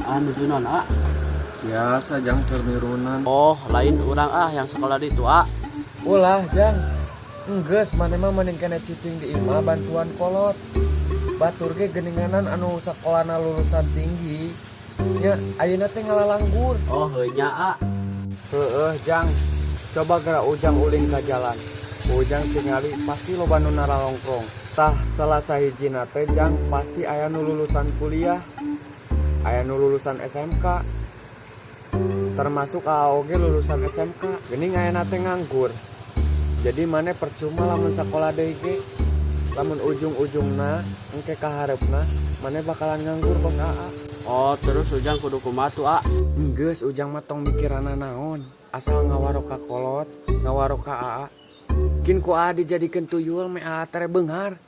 Ah, nuju naon, ah? Biasa, Jang, keur mirunan. Oh, lain urang ah yang sekolah di itu, ah. Ulah, Jang. Enggeus, maneh mah mending keneh cicing di imah bantuan kolot. Batur ge geuninganan anu sakolana lulusan tinggi. Nya, ayeuna teh ngalalanggur. Oh, heuh nya, ah. Heeh, Jang. Coba geura Ujang ulin ka jalan. Ujang tingali pasti loba nu naralongkrong. Tah, salah sahijina teh, Jang, pasti aya nu lulusan kuliah. Aya nu lulusan SMK. Termasuk AOG lulusan SMK. Geuning ayeuna teh nganggur. Jadi maneh percuma lamun sakola deui ge. Lamun ujung-ujungna engke kahareupna maneh bakalan nganggur kos AA. Oh, terus Ujang kudu kumaha tuh, ah? Enggeus, Ujang mah tong mikiranna naon. Asal ngawaro ka kolot, ngawaro ka AA. Kin ku AA dijadikeun tuyul meh AA tere beunghar.